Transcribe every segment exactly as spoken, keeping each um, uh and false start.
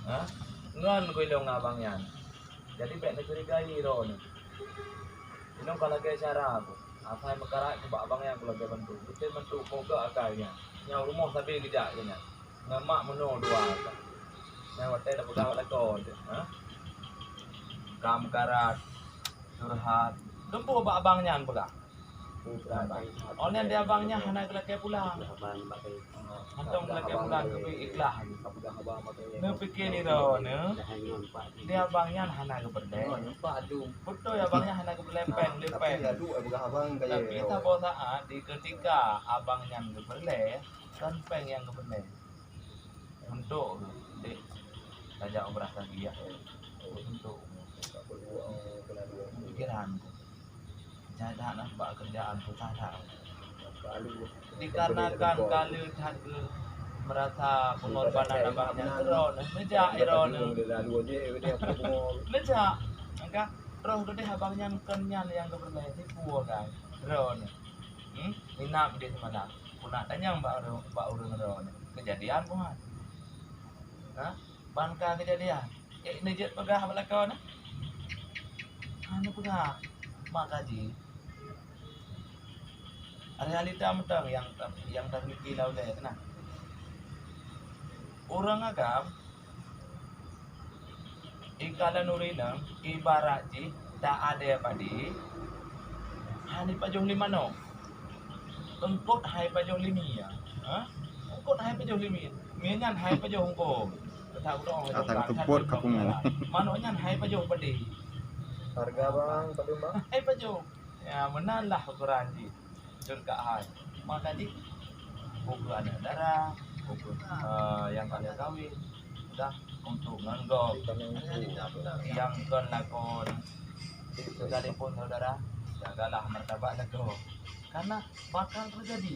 Ha? Ngon ku ilong abang nyan. Jadi bèk neucurigai droeneuh. Inong ka lagèe cara ku. Asai meukarat ku bak abang nyan ku lagèe bantu. Beutôi bantu kogak akai nyan. Nyang rumoh sabe geujak keu nyan. Ngon mak meunoe dua ka. Nyan watèe tapeugah bak lakoe teuh, ha? Ka meukarat, curhat. Teumpo bak abang nyan peugah. Oh nyan di abang nyan hana geulakèe pulang. Hana geulakèe pulang keubiet ikhlas. Neupike droeneuh, di abang nyan hana geupeureulèe. Beutôi abang nyan hana geupeureulèe pèng, dua pèng. Tapi saboh saat di keutika abang nyan geupeureulèe, kon pèng nyang geupeureulèe. Untuk dek tajak u Brastagi ya. Untuk pikiran. Jadah na bak kerjaan susah that. Dikarenakan kala that geuh merasa pengorbanan abang nyan droeneuh, neujak droeneuh. Neujak. Angka roh geudeh abang nyan kon nyan nyang geupeureulèe tipu agai droeneuh. Hmm? Inap deh seumalam. Puna tanyong bak ureueng, bak ureueng droeneuh. Keujadian buhan. Ha? Ban ka keujadian. Eh, neujeuet peugah bak lakoe na? Hana peugah. Maka jih, realita mantong nyang, nyang tamiliki lawlé keunan. Ureueng agam ikalon ureueng inong ibarat jih ta adé padi, hana pajoh lima noe. Eungkot hai pajoh limi ya. Ha? Eungkot hai pajoh limi. Mie nyan hai pajoh eungkot. Kata udah. Kata ketupat ka pungo. Manok nyan hai pajoh padé. Harga bang, padum bang? Hai pajoh. Ya, meunan lah ukuran jih. Jeuet keu hai. Maka jih, buku aneuk dara, buku, eh, nyang ka lheueh kawin, dah untuk ngon gob. Nyang kon lakon, sekalipun saudara, jagalah martabat lakoe. Karena bakal terjadi.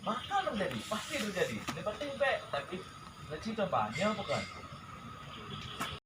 Bakal terjadi, pasti terjadi. Lepas tu bèk, tapi Leuci coba, nyoe bukan.